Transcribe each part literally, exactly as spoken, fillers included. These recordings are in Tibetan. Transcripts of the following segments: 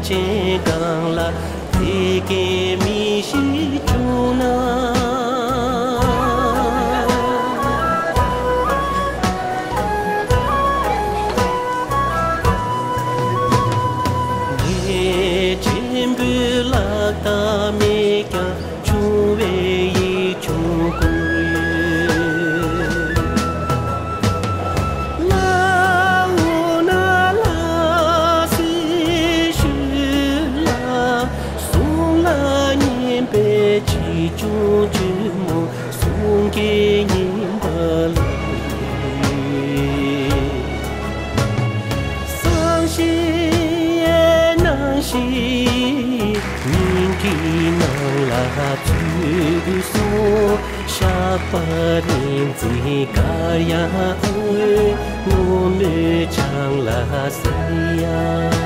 སྤྲིན་གང་ལ་དེ་སྐད་མི་ཤེས་བྱུང་ན། ངས་ཆེན་པོའི་ལག་རྟགས་མེད་ཀྱང་། ཆུང་བའི་ཡིག་ཆུང་བསྐུར་ཡོད། ལ་འོ་ན་ལ་སི་ཤུ་ལ་གསུང་ལ་སྙན་པའི་ཆེ་ཆུང་ཆུ་མོ་གསུང་སྐད་སྙན་པ་ལ། བསམ་ཤེས་སྣང་ཤེས་སྙིང་གི་ནང་ལ་ཚུད་སོང་། ཞགས་པ་རིང་འཛིན་དཀར་ཡང་འོད། ངོ་མོའི་བྱང་ལ་གསལ་ཡང་།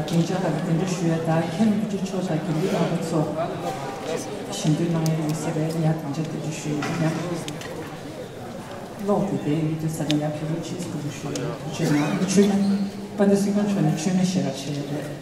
སྡིངས་ཆ་ཁག་གི་གདན་འདྲེན་ཞུ་ཡ་དང་། མཁན་རིན་པོ་ཆེ་མཆོག་དང་དགེ་འདུན་རྣམ་པ་ཚོ་ཞལ་འདོན་གནང་ཡ་ཡོད་ས་རེད། ཡ་གདན་འདྲེན་ཞུ་ཡ་ཡིན། ཡ་ཀློག་དེ་དེ་ཡིན་དུས་ས་ནས་ཡ་ཕེབས་རོགས་བྱེད་ཟེར་ཞུ་ཡ་ཡིན། ཐུགས་རྗེ་གནང་། མཆོད་མེ་དཔལ་ལྡན་སེང་གེ་མཆོག་ནས་མཆོད་མེ་ཞལ་གར་ཕྱེ་ཡ་རེད།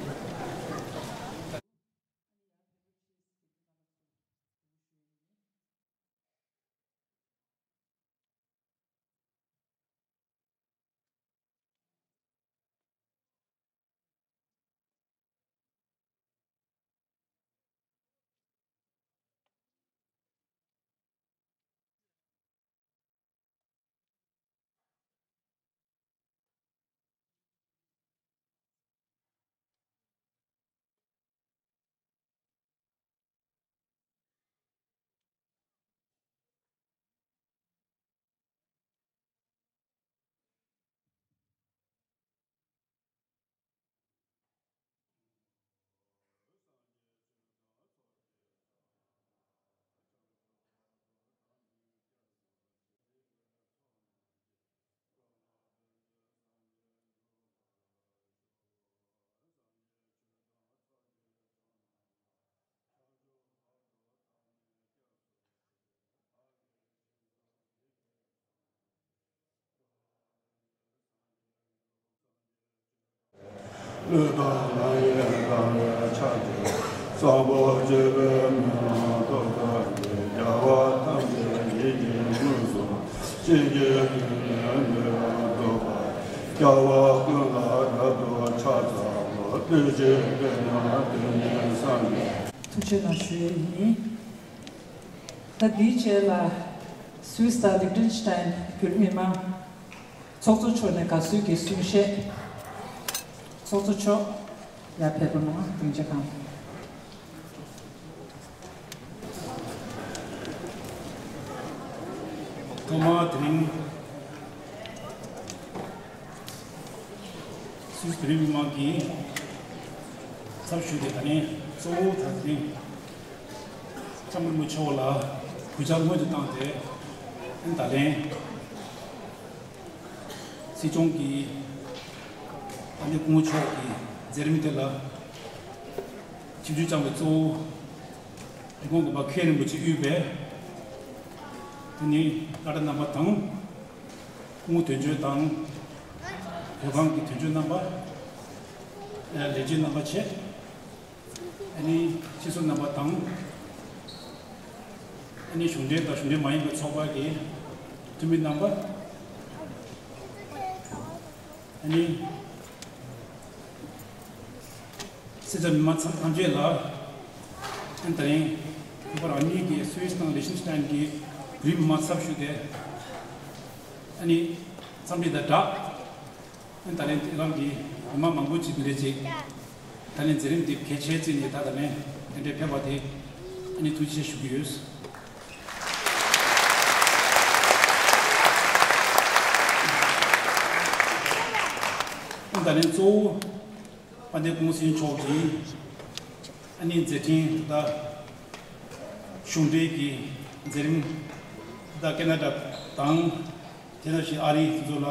བློས་བཏང་ལ་ཡང་དགའ་བའི་ཕྱག་རྒྱ། བཟང་པོ་སྤྱོད་པའི་མི་མང་ཐོབ་ཐང་གི། རྒྱལ་བ་ཐམས་ཅད་ཡིད་ཀྱིས་མངོན་སུམ། ཅི་བགྱིས་ཀུན་ལས་འདས་པ་ཐོབ་པ། སྐྱེ་བ་ཀུན་ལ་རབ་ཏུ་ཕྱག་འཚལ་ལོ། བསྟོད་ཕྱིར་དཔེར་ན་དེ་ཉིད་བསམ་པའི། ཐུགས་རྗེ་གནང་ཞུ་ཡས་ཡིན། ད་འདིའི་རྗེས་ལ་སུད་སི་དང་ལིག་ཏེན་སི་ཏན་བོད་མི་མང་ཚོགས་གཙོ་མཆོག་ནས་དགའ་བསུ་གི་གསུང་བཤད། ཚོགས་གཙོ་མཆོག་ཡར་ཕེབས་རོགས་གནང་། སྡིངས་ཆ་ཁང་། ཐོག་མར་དེ་རིང་སུད་སི་བོད་མི་མང་གི་ཚབ་ཞུས་ཏེ། ད་ནི་གཙོ་བོ་ད་དེ་རིང་ལྕམ་རིན་པོ་ཆེ་མཆོག་ལ་གུས་ཕྱག་སྔོན་དུ་བཏང་སྟེ། ད་ལན་སྲིད་སྐྱོང་གིས་ཨ་ནེ་སྐུ་ངོ་མཆོག་གི་མཛད་རིམ་དེ་ལ་ ཆིབས་བསྒྱུར་བསྐྱངས་པའི་གཙོ་བོ་རིན་གོང་དགོན་པ་མཁན་རིན་པོ་ཆེ་དབུས་པའི་དེ་ནི་བླ་གྲྭ་རྣམ་པ་དང་། སྐུ་ངོ་དོན་གཅོད་དང་། བོད་ཁང་གི་དོན་གཅོད་རྣམ་པ། ལས་བྱེད་རྣམ་པ་བཅས། ཨ་ནི་སྤྱི་ཚོགས་རྣམ་པ་དང་། ཨ་ནི་གཞུང་འབྲེལ་དང་གཞུང་འབྲེལ་མ་ཡིན་པའི་ཚོགས་པ་གི་འཐུས་མི་རྣམ་པ། ཨ་ནི་སེར་སྐྱ་མི་མང་ཚང་ཐམས་ཅད་ལ། ཨ་ནི་ད་རིང་ཁོ་པ་རང་ཉིད་ཀྱི་སུད་སི་དང་ལི་ཤན་སི་ཏན་གྱི་བོད་རིགས་མི་མང་ཚབ་ཞུས་ཏེ། ཨ་ནི་འཚམས་འདྲི་དང་སྦྲགས། ཨ་ནི་ད་ལན་དེ་རང་གི་མི་མང་མང་པོ་ཅིག་འདི་འདྲ་ཅིག་ད་ལན་མཛད་རིམ་འདི་གལ་ཆེ་བརྩིས་ནས་ད་ད་ལན་དེ་འདྲའི་ཕེབས་པ་དེ་ཨ་ནི་ཐུགས་རྗེ་ཆེ་ཞུ་གི་ཡོད། ཨ་ནི་ད་ལན་གཙོ་བོ་དཔལ་ལྡན་སྐུ་ངོ་སྲིད་སྐྱོང་མཆོག་གིས་ཨ་ནི་མཛད་འཕྲིན་ད་གཞུང་འབྲེལ་གྱི་མཛད་རིམ་ད་ཀེ་ན་ཌ་དང་། དེ་ནང་བཞིན་ཨ་རི་དེ་ཚོ་ལ་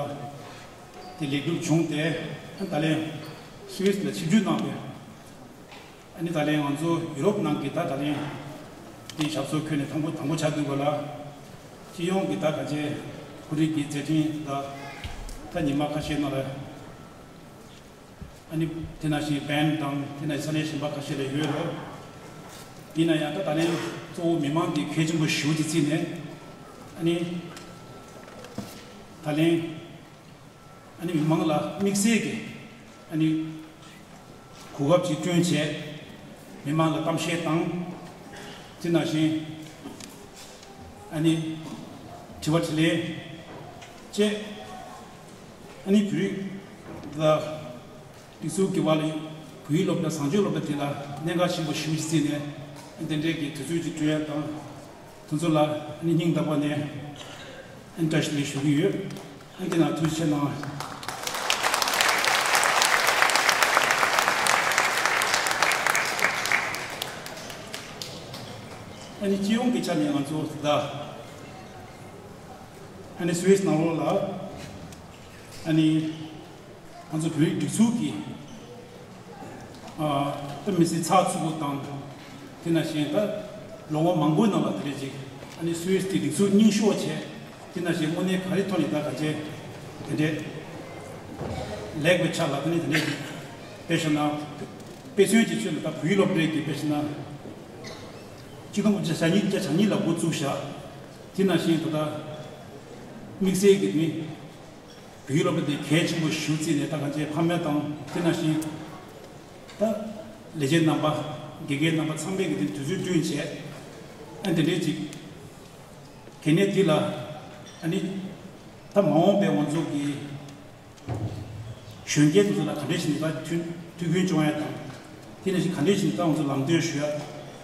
དེ་ལེགས་གྲུབ་བྱུང་སྟེ། ད་ལན་སུད་སི་ལ་ཆིབས་བསྒྱུར་གནང་བས། ཨ་ནི་ད་ལན་ང་ཚོ་ཡུ་རོབ་ནང་གི་ད་ད་ལན་དེ་ཞབས་སོར་འཁོད་ནས་དང་པོ་དང་པོ་ཆགས་འདུག་པ་ལ། སྤྱི་ཡོངས་ཀྱི་ད་ག་ཚད་བོད་རིགས་ཀྱི་མཛད་འཕྲིན་ད་ད་ཉི་མ་ཁ་ཤས་ནང་ལ། ཨ་ནི་དེ་ནང་བཞིན་བན་དང་དེ་ནང་བཞིན་ས་གནས་གཞན་པ་ཁ་ཤས་ལ་ཡོད་རེད། ཡིན་ན་ཡང་ད་ད་ལན་གཙོ་བོ་མི་མང་གི་གལ་ཆེན་པོ་ཞེ་པོ་ཅིག་བརྩིས་ནས། ཨ་ནི་ད་ལན་ཨ་ནི་མི་མང་ལ་དམིགས་བསལ་གྱི་ཨ་ནི་གོ་སྐབས་ཅིག་བསྐྲུན་བྱས། མི་མང་ལ་གཏམ་བཤད་དང་། དེ་ནང་བཞིན་ཨ་ནི་དྲི་བ་དྲིས་ལན་བཅས། ཨ་ནི་བོད་རིགས་ལ་སྒྲིག་འཛུགས་ཀྱི་བར་ལ་བོད་ཡིག་སློབ་གྲྭ་བཟང་སྤྱོད་སློབ་གྲྭ་དེ་ལ་གནད་འགག་ཆེན་པོ་ཞེ་པོ་ཅིག་བརྩིས་ནས་དེ་འདྲའི་གི་དུས་ཚོད་ཅིག་བསྐྲུན་ཡ་དང་། དེ་ཚོ་ལ་ཨ་ནི་སྙིང་ཐག་པ་ནས་ཨ་ནི་བཀྲ་ཤིས་བདེ་ལེགས་ཞུ་གི་ཡོད། ཨ་ནི་དེ་ན་ཐུགས་རྗེ་ཆེ་གནང་། ཨ་ནི་སྤྱི་ཡོངས་ཀྱི་ཆ་ནས་ང་ཚོ་ད་ཨ་ནི་སུད་སི་ནང་ལོགས་ལ་ཨ་ནི། ང་ཚོ་བོད་རིགས་སྒྲིག་འཛུགས་ཀྱི་ཨ་དཔེ་མི་སྲིད་ཚགས་ཚུད་པོ་དང་། དེ་ནང་བཞིན་ད་ལོ་ངོ་མང་པོའི་ནང་ལ་དེ་འདྲ་ཅིག་ཨ་ནི་སུད་སི་དེ་སྒྲིག་འཛུགས་རྙིང་ཤོས་བྱས། དེ་ནང་བཞིན་དངོས་གནས་ག་རེ་ཐོག་ནས་ད་ག་ཚད་དེ་འདྲས་ལེགས་པའི་ཆ་ལ་དེ་ནས་དེ་འདྲས་ཅིག་དཔེ་བཞག་ན། དཔེ་མཚོན་གྱི་ཆོས་ལ་ད་བོད་ཡིག་སློབ་གྲྭའི་གི་དཔེ་བཞག་ན། ཆིག་སྟོང་དགུ་བརྒྱ་བརྒྱད་ཅུ་གྱ་གཉིས་ལ་འགོ་བཙུགས་བཞག་དེ་ནང་བཞིན་ད་ལྟ་དམིགས་བསལ་གྱི་དེ་ནི། བོད་ཡིག་སློབ་གྲྭ་དེ་གལ་ཆེན་པོ་ཞེ་པོ་བརྩིས་ནས་ད་གང་ཅིའི་ཕ་མ་དང་དེ་ནང་བཞིན་ད་ལས་བྱེད་རྣམ་པ། དགེ་རྒན་རྣམ་པ་ཚང་མས་ཀྱི་དེ་དུས་ཚོད་བསྐྲུན་བྱས། ཨ་དེ་འདྲའི་ཅིག་གལ་གནད་འདི་ལ་ཨ་ནི་ད་མ་འོངས་པའི་ང་ཚོ་གི་གཞོན་སྐྱེས་དེ་ཚོ་ལ་ག་འདྲས་ཞིག་ནས་ད་མཐུན་མཐུན་རྐྱེན་སྐྱོང་ཡ་དང་། དེ་ནང་བཞིན་ག་འདྲས་ཞིག་ནས་ད་ང་ཚོ་ལམ་སྟོན་ཞུ་ཡ་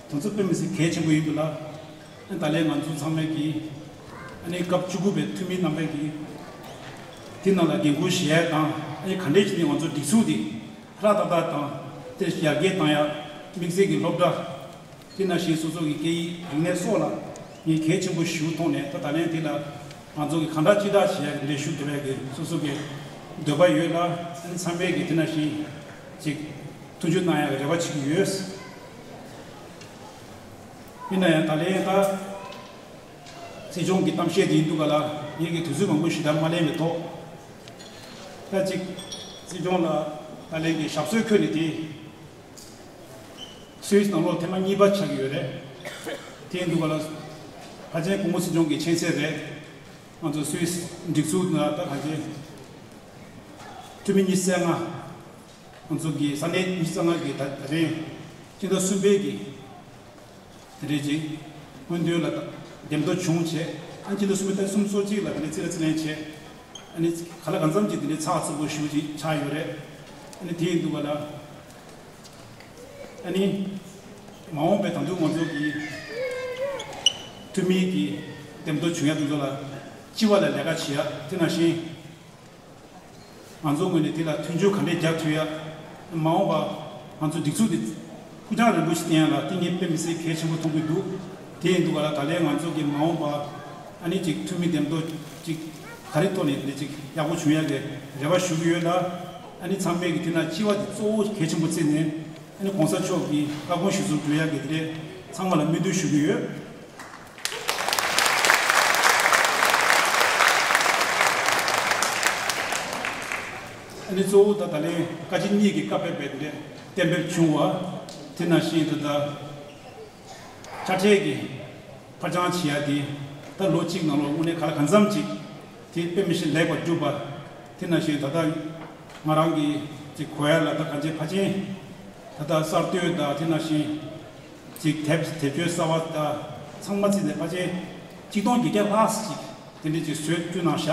དེ་ཚོ་དཔེ་མི་སྲིད་གལ་ཆེན་པོ་ཡིན་པ་ལ། ཨ་ད་ལན་ང་ཚོ་ཚང་མས་ཀྱིས་ཨ་ནི་སྐབས་བཅུ་དགུ་པའི་འཐུས་མི་རྣམ་པས་ཀྱིས་དེ་ནང་ལ་འགན་འཁུར་བཞེས་ཡ་དང་། ཨ་ནི་ག་འདྲས་ཞིག་ནས་ང་ཚོ་སྒྲིག་འཛུགས་འདི་ཧྲ་ཏག་ཏག་དང་དེ་ཡར་རྒྱས་བཏང་ཡ་དམིགས་བསལ་གྱི་སློབ་གྲྭ། དེ་ནང་བཞིན་སོ་སོ་གི་སྐད་ཡིག་རིག་གནས་སོགས་ལ་ངས་གལ་ཆེན་པོ་ཞེ་པོ་མཐོང་ནས། ད་ད་ལན་དེ་ལ་ང་ཚོ་གི་གང་འདྲ་ཅི་འདྲ་བྱེད་ཡ་གི་ལས་ཞུགས་ཐུབ་ཡ་གི་སོ་སོ་གི་འདོད་པ་ཡོད་ལ། ཨ་ནི་ཚང་མས་ཀྱི་དེ་ནང་བཞིན་ཅིག་མཐུན་འགྱུར་གནང་ཡ་གི་རེ་བ་བྱེད་ཀྱི་ཡོད། ཡིན་ན་ཡང་ད་ལན་ད་སྲིད་སྐྱོང་གི་གཏམ་བཤད་དེ་ཡིན་འདུག་ག་ལ། ངས་ཀྱི་དུས་ཚོད་མང་པོ་ཞེ་དྲག་མ་ལེན་པའི་ཐོག་ད་ཅིག་སྲིད་སྐྱོང་ལ་ད་ལན་གྱི་ཞབས་སོར་འཁོད་ནས་དེ། སུད་སི་ནང་ལོགས་ཐེངས་མ་གཉིས་པ་ཆགས་ཀྱི་ཡོད་རེད། དེ་ཡིན་དུས་ག་ལ་ཕལ་ཆེར་སྐུ་ངོ་སྲིད་སྐྱོང་གི་མཁྱེན་གསལ་རེད། ང་ཚོ་སུད་སི་སྒྲིག་འཛུགས་ནང་ད་གང་ཅི་འཐུས་མི་ཉི་ཤུ་རྩ་ལྔ། ང་ཚོ་གི་ས་གནས་ཉི་ཤུ་རྩ་ལྔ་གི་ད་ད་རེས་སྤྱི་ཟླ་གསུམ་པའི་གི་དེ་འདྲའི་ཅིག་སྔོན་ཐོན་ལ་འདེམས་ཐོན་བྱུང་བྱས། ཨ་ནི་སྤྱི་ཟླ་གསུམ་པའི་ད་གསུམ་སོ་གཅིག་ལ་དེ་ནས་རྩིས་ལ་རྩིས་ལེན་བྱས། ཨ་ནི་ག་ལ་གང་འཚམ་ཅིག་དེ་ནས་ཚགས་ཚུད་པོ་ཞེ་པོ་ཅིག་ཆགས་ཡོད་རེད། ཨ་ནི་དེ་ཡིན་དུས་ག་ལ། ཨ་ནི་མ་འོངས་པའི་ད་དུང་ང་ཚོ་གི་འཐུས་མི་གི་འདེམས་ཐོན་བྱུང་ཡ་དེ་ཚོ་ལ་སྤྱི་བ་ལ་ལས་ཀ་བྱེད་ཡ། དེ་ནང་བཞིན་ང་ཚོ་ངོས་ནས་དེ་ལ་མཐུན་སྦྱོར་ག་འདྲས་རྒྱག་ཐུབ་ཡ། མ་འོངས་པ་ང་ཚོ་སྒྲིག་འཛུགས་འདི་ཕུགས་རྒྱང་རིང་པོ་ཞིག་བསྟན་ཡ་ལ་དེ་ངས་དཔེ་མི་སྲིད་གལ་ཆེན་པོ་མཐོང་གི་འདུག་དེ་ཡིན་དུས་ག་ལ་ད་ལན་ང་ཚོ་གི་མ་འོངས་པ་ཨ་ནི་ཅིག་འཐུས་མི་འདེམས་ཐོན་ཅིག་ག་རེ་ཐོག་ནས་དེ་ཅིག་ཡག་པོ་བྱུང་ཡ་གི་རེ་བ་ཞུ་གི་ཡོད་ལ། ཨ་ནི་ཚང་མས་ཀྱི་དེ་ན་སྤྱི་བ་དེ་གཙོ་བོ་གལ་ཆེན་པོ་བརྩིས་ནས། ཨ་ནི་གོང་ས་མཆོག་གི་བཀའ་དགོངས་གཞིར་བཟུང་སྒྲུབ་ཡག་གི་དེ་འདྲའི་ཚང་མ་ལ་སྨོན་འདུན་ཞུ་གི་ཡོད། ཨ་ནི་གཙོ་བོ་ད་ད་ལན་བཀའ་སྤྱི་གཉིས་ཀྱི་བཀའ་ཕེབས་པའི་དེ་འདྲའི་གཏན་འབེབས་བྱུང་བ། དེ་ནང་བཞིན་ད་ལྟ་དཔྱ་ཁྲལ་གྱི་ཕར་འགྱངས་བྱེད་ཡ་དེ་ད་ལོ་གཅིག་ནང་ལོགས་དངོས་གནས་ག་ལ་གང་འཚམ་ཅིག་དེ་དཔེ་མི་སྲིད་ལེགས་པར་གྲུབ་པ། དེ་ནང་བཞིན་ད་ལྟ་ང་རང་གི་ཅིག་གོ་ཡ་ལ་ད་གང་ཅི་ཕལ་ཆེར་ད་ལྟ་གསར་གཏོད་དང་དེ་ནང་བཞིན་ཅིག་དེབ་དེབ་སྐྱེལ་གསར་བ་དང་ཚང་མ་བརྩིས་ནས་ཕལ་ཆེར་ཆིག་སྟོང་བརྒྱད་བརྒྱ་ལྷག་ཅིག་དེ་འདྲས་ཅིག་བཟོས་བསྐྲུན་གནང་བཞག་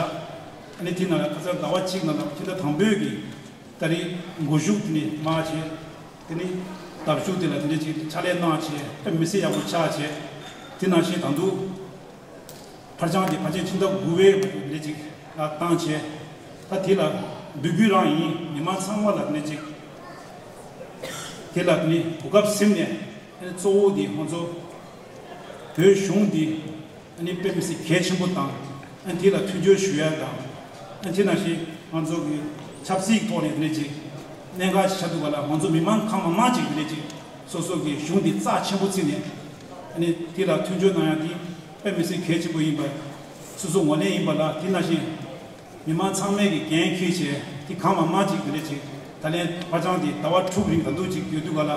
ཨ་ནི་དེ་ནང་ལ་ཁ་སང་ཟླ་བ་གཅིག་ནང་ལ་ཕྱི་ཟླ་དང་པོའི་གི་ད་རེས་འགོ་ཞུགས་དེ་ནས་མར་བྱས། དེ་ནས་བརྡབ་གཞུག་དེ་ལ་དེ་འདྲས་ཅིག་ཕྱག་ལས་གནང་བྱས། དཔེ་མི་སྲིད་ཡག་པོ་ཆགས་བྱས། དེ་ནང་བཞིན་ད་དུང་ཕར་འགྱངས་དེ་ཕལ་ཆེར་ཕྱི་ཟླ་དགུ་པའི་དེ་འདྲས་ཅིག་ལ་བཏང་བྱས། ད་དེ་ལ་འབོད་སྐུལ་རང་ཡིན། མི་མང་ཚང་མ་ལ་དེ་འདྲས་ཅིག་དེ་ལ་དེ་ནས་གོ་སྐབས་ཟིན་ནས། ཨ་ནི་གཙོ་བོ་དེ་ང་ཚོ་བོད་གཞུང་དེ་ཨ་ནི་དཔེ་མི་སྲིད་གལ་ཆེན་པོ་དང་། ཨ་ནི་དེ་ལ་མཐུན་འགྱུར་ཞུ་ཡ་དང་། ཨ་ནི་དེ་ནང་བཞིན་ང་ཚོ་གི་ཆབ་སྲིད་ཀྱི་ཐོག་ནས་དེ་འདྲས་ཅིག་གནད་འགག་ཅིག་ཆགས་འདུག་ག་ལ། ང་ཚོ་མི་མང་གང་མང་མང་ཅིག་དེ་འདྲས་ཅིག་སོ་སོ་གི་གཞུང་དེ་རྩ་ཆེན་པོ་བརྩིས་ནས། ཨ་ནི་དེ་ལ་མཐུན་འགྱུར་གནང་ཡ་དེ་དཔེ་མི་སྲིད་གལ་ཆེན་པོ་ཡིན་པ་སོ་སོ་ངོས་ལེན་ཡིན་པ་ལ། དེ་ནང་བཞིན་མི་མང་ཚང་མས་ཀྱི་འགན་འཁྱེར་བྱས། དེ་གང་མང་མང་ཅིག་དེ་འདྲས་ཅིག་ད་ལན་ཕར་འགྱངས་དེ་ཟླ་བ་དྲུག་རིང་ད་དུང་ཅིག་ཡོད་དུས་ག་ལ།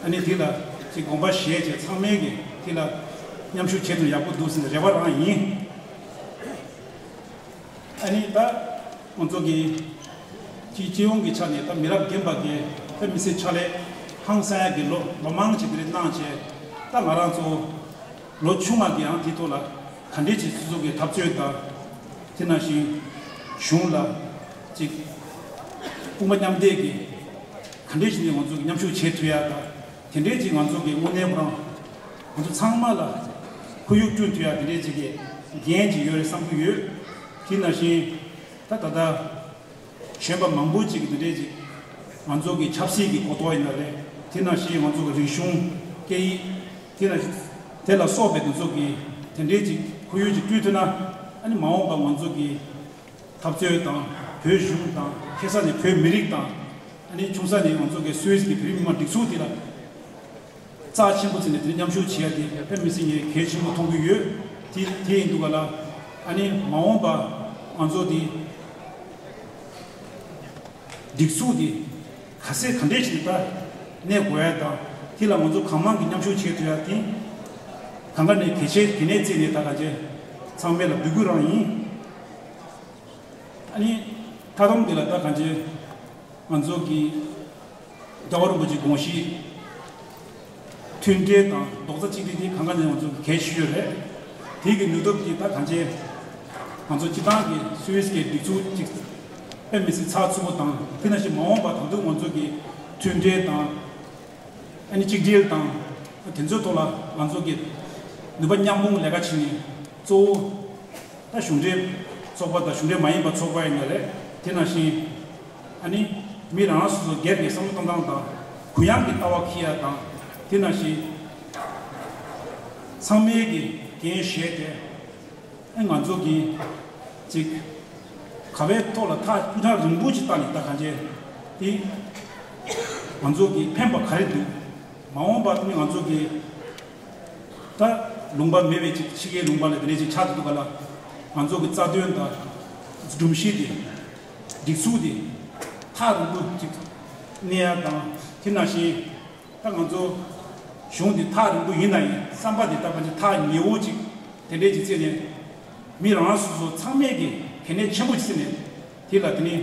ཨ་ནི་དེ་ལ་ཅིག་དགོངས་པ་བཞེས་བྱས། ཚང་མས་ཀྱི་དེ་ལ་མཉམ་ཞུགས་བྱེད་ཐུབ་ན་ཡག་པོ་འདུག་ཟེར་ནས་རེ་བ་རང་ཡིན། ཨ་ནི་ད་ང་ཚོ་གི་སྤྱི་སྤྱི་ཡོངས་ཀྱི་ཆ་ནས་ད་མི་རབས་རྒན་པ་གི་ད་མི་ཚེ་ཕྱག་ལས་ཧང་སང་ཡག་གི་ལོ་ལོ་མང་ཅིག་དེ་འདྲས་གནང་བྱས། ད་ང་རང་ཚོ་ལོ་ཆུང་བ་གི་ཡང་དེ་ཐོག་ལ་ག་འདྲས་ཅིག་སོ་སོ་གི་འཐབ་རྩོད་དང་། དེ་ནང་བཞིན་གཞུང་ལ་ཅིག་དཔུང་པ་མཉམ་འདེགས་ཀྱི་ག་འདྲས་ཅིག་ནས་ང་ཚོ་གི་མཉམ་ཞུགས་བྱེད་ཐུབ་ཡ་དང་། དེ་འདྲས་ཅིག་ང་ཚོ་གི་དངོས་གནས་ཁོ་རང་ང་ཚོ་ཚང་མ་ལ་ཁོར་ཡུག་བསྐྲུན་ཐུབ་ཡ་དེ་འདྲས་ཅིག་གི་འགན་ཅིག་ཡོད་རེད་བསམ་གྱི་ཡོད། དེ་ནང་བཞིན་ད་ད་ལྟ་གཞོན་པ་མང་པོ་ཅིག་གིས་འདི་འདྲས་ཅིག་ང་ཚོ་གི་ཆབ་སྲིད་ཀྱི་གོ་རྟོགས་ཡིན་ན་རེད། དེ་ནང་བཞིན་ང་ཚོ་གི་རིག་གཞུང་། སྐད་ཡིག་དེ་ནང་བཞིན་དེ་ལ་སོགས་པའི་ང་ཚོ་གི་དེ་འདྲས་ཅིག་ཁོར་ཡུག་ཅིག་བསྐྲུན་ཐུབ་ན། ཨ་ནི་མ་འོངས་པ་ང་ཚོ་གི་འཐབ་རྩོད་དང་། བོད་གཞུང་དང་། ཆེ་ས་ནས་བོད་མི་རིགས་དང་། ཨ་ནི་ཆུང་ས་ནས་ང་ཚོ་གི་སུད་སི་གི་བོད་མི་མང་སྒྲིག་འཛུགས་དེ་ལ་རྩ་ཆེན་པོ་བརྩིས་ནས་དེ་མཉམ་ཞུགས་བྱེད་ཡ་དེ་དཔེ་མི་སྲིད་ངས་གལ་ཆེན་པོ་མཐོང་གི་ཡོད། དེ་དེ་ཡིན་དུས་ག་ལ། ཨ་ནི་མ་འོངས་པ་ང་ཚོ་དེ་སྒྲིག་འཛུགས་དེ་ག་ཚད་ག་འདྲས་ཞིག་ད་གནས་དགོས་ཡ་དང་། དེ་ལ་ང་ཚོ་གང་མང་གི་མཉམ་ཞུགས་བྱེད་ཐུབ་ཡ་དེ་གང་ག་ནས་གལ་ཆེ་གལ་གནད་བརྩིས་ནས་ད་ག་ཅེ་ཚང་མས་ལ་འབོད་སྐུལ་རང་ཡིན། ཨ་ནི་མཐའ་སྡོམ་དེ་ལ་ད་གང་ཅི་ང་ཚོ་གི་རྒྱལ་བ་རིན་པོ་ཆེའི་དགོངས་གཞི་མཐུན་སྒྲིལ་དང་རྡོག་རྩ་གཅིག་སྒྲིལ་དེ་གང་ག་ནས་ང་ཚོ་གི་གལ་ཆེ་ཤོས་རེད། དེ་གི་ནུས་སྟོབས་ཀྱིས་ད་གང་ཅི་ང་ཚོ་སྤྱི་བཏང་གི་སུད་སི་གི་སྒྲིག་འཛུགས་གཅིག་དཔེ་མི་སྲིད་ཚགས་ཚུད་པོ་དང་། དེ་ནང་བཞིན་མ་འོངས་པ་ད་དུང་ང་ཚོ་གི་མཐུན་སྒྲིལ་དང་། ཨ་ནི་གཅིག་སྒྲིལ་དང་དེ་ཚོའི་ཐོག་ལ་ང་ཚོ་གི་ནུས་པ་མཉམ་སྤུངས་ལས་ཀ་བྱེད་ནས། གཙོ་བོ་ད་གཞུང་འབྲེལ་ཚོགས་པ་དང་གཞུང་འབྲེལ་མ་ཡིན་པ་ཚོགས་པ་ཡིན་ན་རེད། དེ་ནང་བཞིན་ཨ་ནི་མི་རང་རང་སོ་སོ་སྒེར་གྱི་བསམ་བློ་གཏོང་སྟངས་དང་གུ་ཡངས་ཀྱི་ལྟ་བ་འཁྱེར་ཡ་དང་། དེ་ནང་བཞིན་ཚང་མས་ཀྱི་འགན་བཞེས་ཏེ། ཨ་ང་ཚོ་གིས་ཅིག་ག་བའི་ཐོག་ལ་ཐག་སྐུ་ཐག་རིང་པོ་ཅིག་བཏང་ནས་ད་གང་ཅི་དེ་ང་ཚོ་གིས་ཕན་པ་ག་རེ་འདུག་མ་འོངས་པ་ནི་ང་ཚོ་གིས་ད་ལུང་པ་མེད་པའི་ཅིག་ཕྱི་རྒྱལ་ལུང་པ་ལ་དེ་འདྲས་ཅིག་ཆགས་འདུག་ག་ལ། ང་ཚོ་གི་རྩ་དོན་དང་སྒྲོམ་གཞི་དེ། སྒྲིག་འཛུགས་དེ་ཐག་རིང་པོ་ཅིག་གནས་ཡ་དང་། དེ་ནང་བཞིན་ད་ང་ཚོ་གཞུང་འདི་ཐག་རིང་པོ་ཡིན་ན་ཡང་བསམ་པ་འདི་ད་ཕལ་ཆེར་ཐག་ཉེ་བོ་ཅིག་དེ་འདྲས་ཅིག་བརྩིས་ནས། མི་རང་རང་སོ་སོ་ཚང་མས་ཀྱི་གལ་གནད་ཆེན་པོ་ཅིག་བརྩིས་ནས། དེ་ལ་དེ་ནི་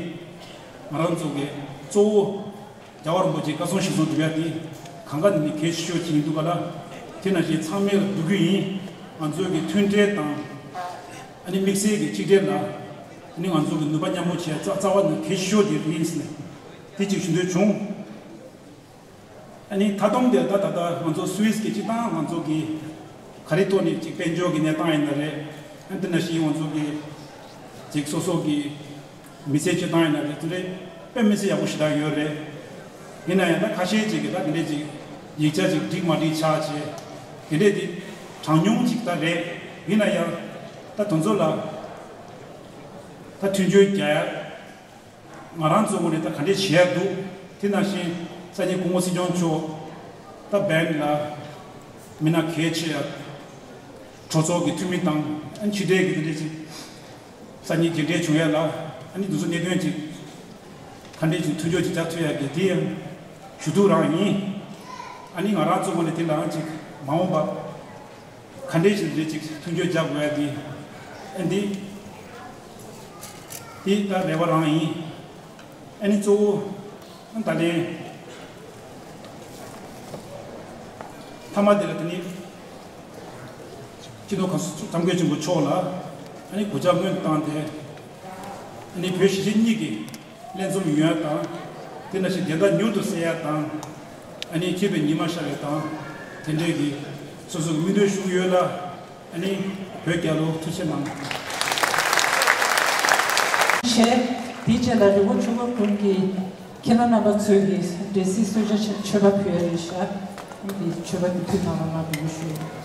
ང་རང་ཚོ་གི་གཙོ་བོ་རྒྱལ་བ་རིན་པོ་ཆེའི་བཀའ་གསུང་གཞིར་བཟུང་སྒྲུབ་ཡ་དེ་གང་ག་ནས་གལ་ཆེ་ཤོས་ཅིག་ཡིན་འདུག་ག་ལ། དེ་ནང་བཞིན་ཚང་མས་ལ་འབོད་སྐུལ་ཡིན། ང་ཚོའི་གི་མཐུན་སྒྲིལ་དང་། ཨ་ནི་དམིགས་བསལ་གྱི་གཅིག་སྒྲིལ་ལ་ཨ་ནི་ང་ཚོ་གི་ནུས་པ་མཉམ་སྤུངས་བྱེད་རྩ་རྩ་བ་ནི་གལ་ཆེ་ཤོས་དེ་རེད་ཟེར་ནས་དེ་གཅིག་ཞུ་འདོད་བྱུང་། ཨ་ནི་མཐའ་སྡོམ་དེ་ད་ད་ལྟ་ང་ཚོ་སུད་སི་གི་སྤྱི་བཏང་ང་ཚོ་གི་ག་རེ་ཐོག་ནས་ཅིག་དཔལ་འབྱོར་གྱི་གནས་སྟངས་ཡིན་ན་རེད། ཨ་ནི་དེ་ནང་བཞིན་ང་ཚོ་གི་ཅིག་སོ་སོ་གི་མི་ཚེ་སྤྱི་བཏང་ཡིན་ན་རེད། དེ་འདྲའི་དཔེ་མི་སྲིད་ཡག་པོ་ཞེ་དྲག་ཡོད་རེད། ཡིན་ན་ཡང་ད་ཁ་ཤས་ཅིག་གིས་ད་དེ་འདྲས་ཅིག་ཡིག་ཆ་ཅིག་འགྲིག་མ་འགྲིག་ཆགས་བྱས་དེ་འདྲས་དེ་གྲངས་ཉུང་ཅིག་ད་རེད། ཡིན་ན་ཡང་ད་དེ་ཚོ་ལ་ད་མཐུན་འགྱུར་རྒྱག་ཡ་ང་རང་ཚོ་ངོས་ནས་ད་ག་འདྲས་བྱེད་ཡ་འདུག་དེ་ནང་བཞིན་ སང་ཉིན་སྐུ་ངོ་སྲིད་སྐྱོང་མཆོག་ད་བན་ལ་མི་སྣ་གལ་ཆེ་ཡ་གྲོས་ཚོགས་ཀྱི་འཐུས་མི་དང་ཨ་ནི་ཕྱི་འབྲེལ་གྱི་དེ་འདྲས་ཅིག་སང་ཉིན་མཇལ་འཕྲད་བྱུང་ཡ་ལ་ཨ་ནི་དེ་ཚོ་གནད་དོན་ཅིག་ག་འདྲས་ཅིག་མཐུན་སྦྱོར་ཅིག་བྱ་ཐུབ་ཡ་གི་དེ་ཡང་ཞུ་གཏུག་རང་ཡིན། ཨ་ནི་ང་རང་ཚོ་ངོས་ནས་དེ་ལའང་ཅིག་མ་འོངས་པ་ག་འདྲས་ཅིག་རེད་ཅིག་མཐུན་སྦྱོར་བྱ་དགོས་ཡ་དེ་ཨ་འདི་དེ་ད་རེ་བ་རང་ཡིན། ཨ་ནི་གཙོ་བོ་ད་ལན་མཐའ་མ་དེ་ལ་དེ་ནི་སྤྱི་ནོར་གོང་ས་སྐྱབས་མགོན་ཆེན་པོ་མཆོག་ལ་ཨ་ནི་གུས་ཕྱག་སྔོན་དུ་བཏང་སྟེ་ཨ་ནི་བོད་གཞིས་བྱེས་གཉིས་ཀྱི་ལྷན་འཛོམས་ཡོང་ཡ་དང་དེ་ནང་བཞིན་བདེན་མཐའ་མྱུར་དུ་གསལ་ཡ་དང་ཨ་ནི་སྐྱིད་པའི་ཉི་མ་ཤར་བ་དང་དེ་འདྲས་ཀྱི་སོ་སོ་གི་སྨོན་འདུན་ཞུ་གི་ཡོད་ལ། ཨ་ནི་བོད་རྒྱལ་ལོ། ཐུགས་རྗེ་གནང་། ཞེས། དེའི་རྗེས་ལ་རི་བོ་ཆུ་བོ་དགུན་གྱི་ཁྱེད་རྣམ་པ་ཚོས་ཀྱི་འབྲས་སིལ་གསོལ་ཇ་མཆོད་པ་ཕུལ་ཡ་རེད་ཤག་འདི་མཆོད་པ་འདི་ཕུལ་གནང་རོགས་གནང་འབུལ་ཞུ།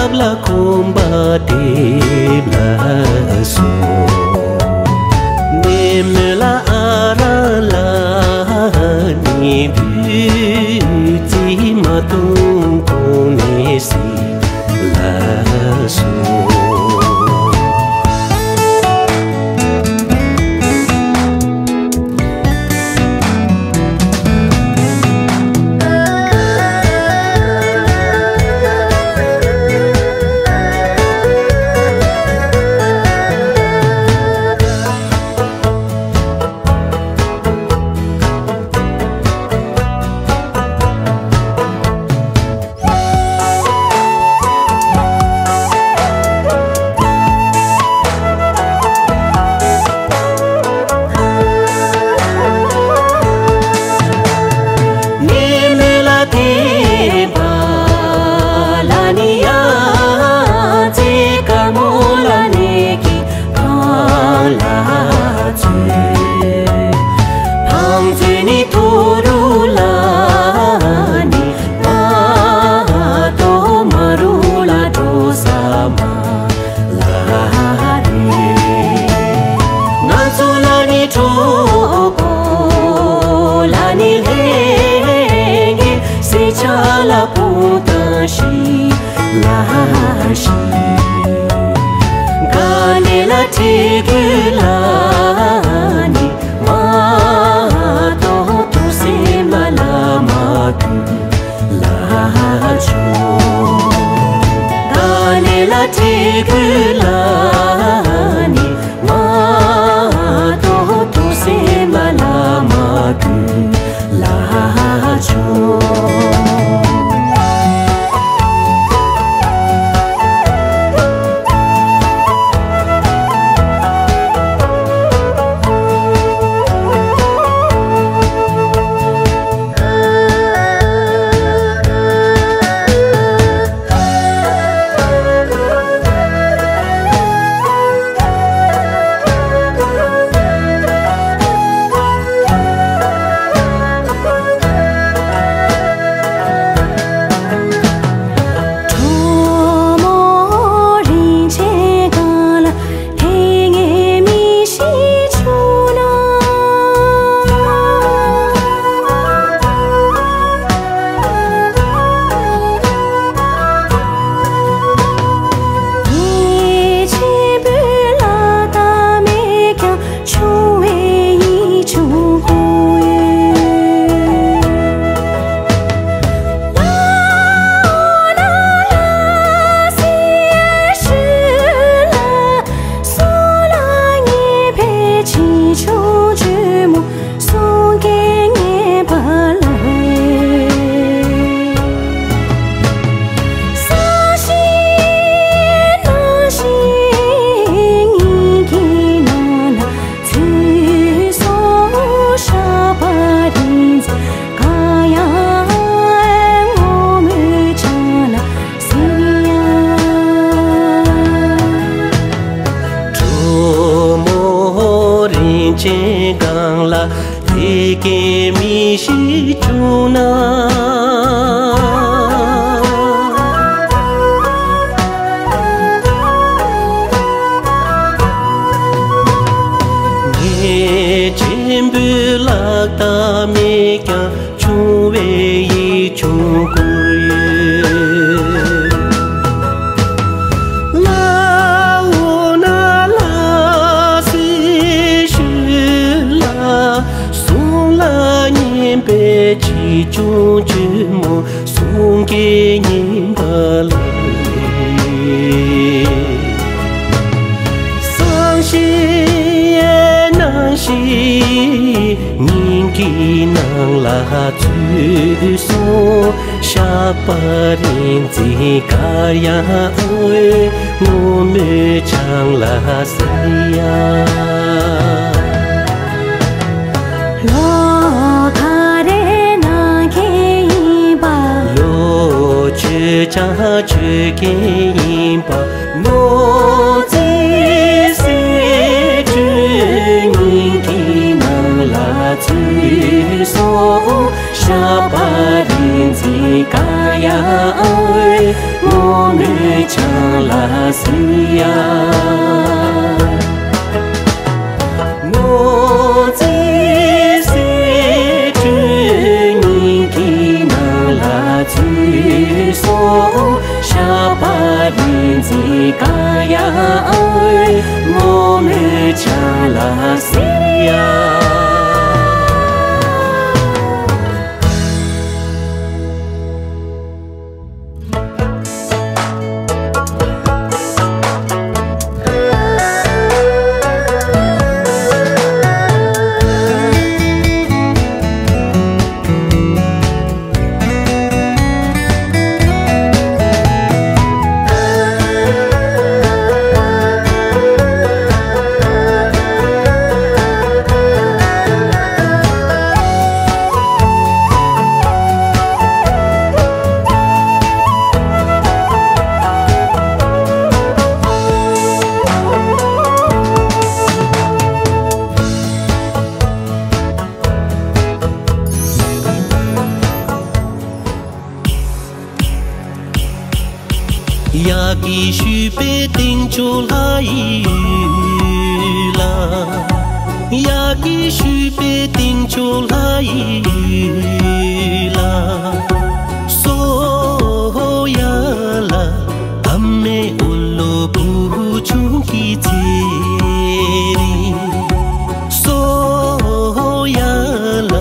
ལ་ཁོམ་པ་དེ་ལ་སོ། ནེ་མེ་ལ་ཨ་ར་ལ་ནི་བུ་ཙི་མ་ཏུང་ཁོང་ནེ་སི་ལ་སོ། གྲོ་མོ་རིན་ཆེན་སྒང་ལ་དེ་སྐད་མི་ཤེས་བྱུང་ན། ངས་གཅེན་པོའི་ལག་རྟགས་མེད་ཀྱང་ཆུང་བའི་ཡིག་ཆུང་བསྐུར་ཡོད། ལ་འོ་ན་ལ་སི་ཤུ་ལ་སོང་ལ་སྙན་པའི་ཆེ་ཆུང་ཆེན་མོ་གསུང་སྐད་སྙན་པ་ལ། སང་ཞེས་གནངས་ཞེས་སྙིང་གི་ནང་ལ་ཚུད་སོང་། ཤ་པ་རིན་འཛིན་དཀར་ཡང་འོད་ངོ་མའི་ཆང་ལ་ཟེར་ཡ། ལོ་ག་རེ་ན་མཁན་ཡིན་པ། ལོ་ཆོས་ཆང་ཆོས་མཁན་ཡིན་པ། ནོར་རྫས་སེ་འབྲུ་སྙིང་གི་ནང་ལ་ཚུད་སོང་། ཤ་པ་རིན་འཛིན་དཀར་ཡང་འོད་ངོ་མའི་ ལ་ཟེར་ཡ། ངོ་ཚའི་སེ་འབྲུ་སྙིང་གི་ནང་ལ་ཚུད་སོང་། ཤ་པ་རི་འཛིན་ཀ་ཡ་ཨོའི་ངོ་མི་ཆ་ལ་ཟེར་ཡ། ཡ་གི་ཞུས་པའི་སྟེང་ཆོ་ལྷ་ཡི་ཡུལ་ལ། ཡ་གི་ཞུས་པའི་སྟེང་ཆོ་ལྷ་ཡི་ཡུལ་ལ། སོ་ཡ་ལ་ཨ་མའི་འོ་ལོ་བུ་ཆུང་གི་ཚེ་རིང་། སོ་ཡ་ལ་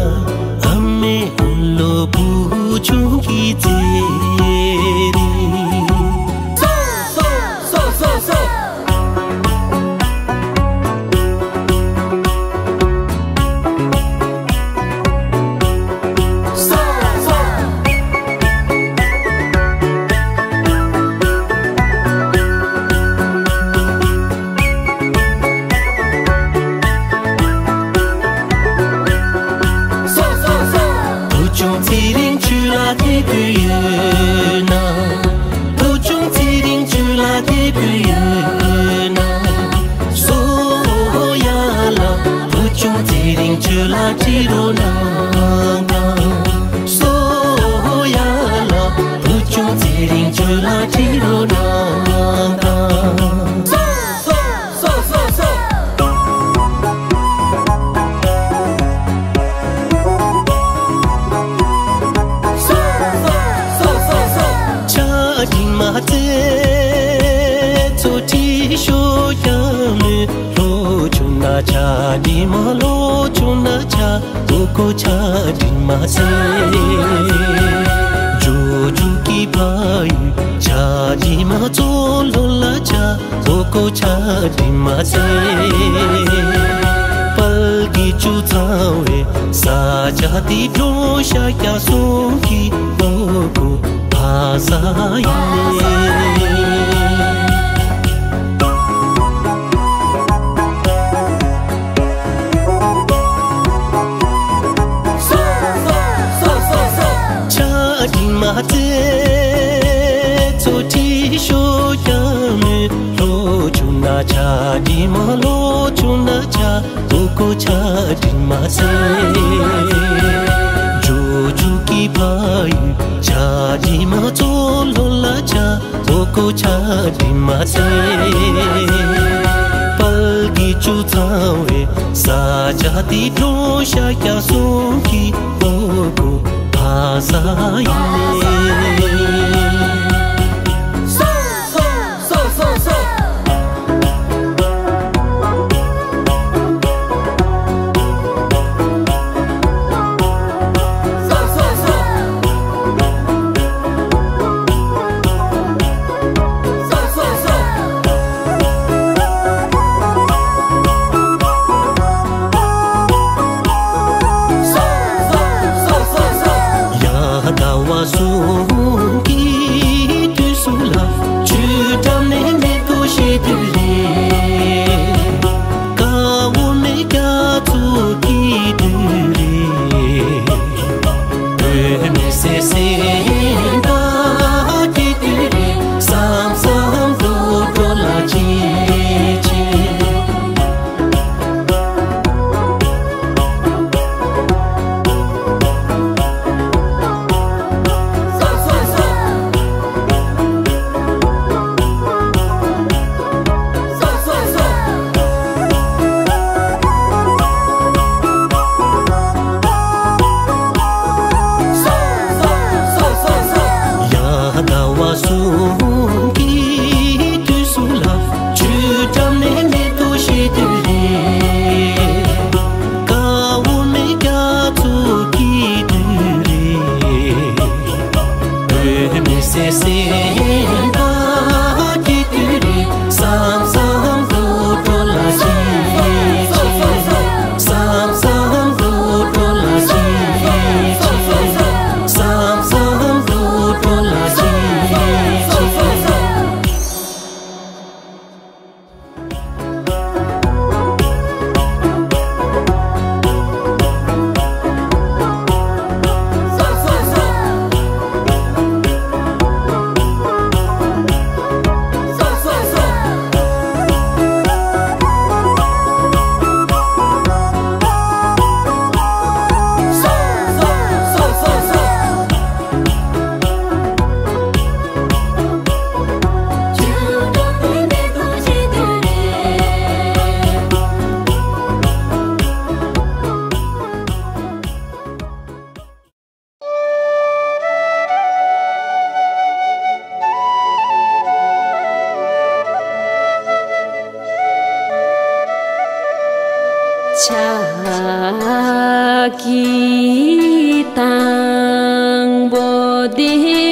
ཨ་མའི་འོ་ལོ་བུ་ཆུང་གི་ཚེ་རིང་། སོ་སོ་སོ་སོ། བུ་ཆུང་ཚེ་རིང་ཁྱོད་ལ་དད་གུས་ཡོད་ན། བུ་ཆུང་ཚེ་རིང་ཁྱོད་ལ་དད་གུས་ཡོད་ན། སོ་ཡ་ལ། བུ་ཆུང་ཚེ་རིང་ཁྱོད་ལ་དྲི་རོགས་གནང་དང་། སོ་ཡ་ལ། བུ་ཆུང་ཚེ་རིང་ཁྱོད་ལ་དྲི་རོགས་གནང་དང་། སོ་སོ་སོ་སོ། ཆ་འདི་མ་ཚེ་ཚོ་ཁྲི་ཤོ་ཡ་མི་ལོ་ཆུང་ན་ཆ་འདི་མ་ལོ་ཆུང་ན་ཆ། ཨོ་ཀོ་ཆ་འདི་མ་ཚེ། ཇོ་ཇོ་གི་ཕ་ཡུལ་ཆ་འདི་མ་ཚོ་ལོ་ལ་ཆ། ཨོ་ཀོ་ཆ་འདི་མ་ཚེ། པལ་གི་ཆུ་ཚང་བའི་ས་ཆ་དེ་འགྲོ་ཤ་རྒྱ་སོང་གི་ཨོ་ཀོ་ཕ་ས་ཡིན་ནས། ཆ་འདི་མ་ཚེ་ཚོ་ཁྲི་ཤོ་ཡ་མི་ལོ་ཆུང་ན་ཆ་འདི་མ་ལོ་ཆུང་ན་ཆ། ཨོ་ཀོ་ཆ་འདི་མ་ཚེ། ཇོ་ཇོ་གི་ཕ་ཡུལ་ཆ་འདི་མ་ཚོ་ལོ་ལ་ཆ། ཨོ་ཀོ་ཆ་འདི་མ་ཚེ། པལ་གི་ཆུ་ཚང་བའི་ས་ཆ་དེ་འགྲོ་ཤ་རྒྱ་སོང་གི་ཨོ་ཀོ་ཕ་ས་ཡིན་ནས། ཡ་ཟླ་བ་གསུམ་གྱི་ ཕྱག་གི་དང་པོ་འདི།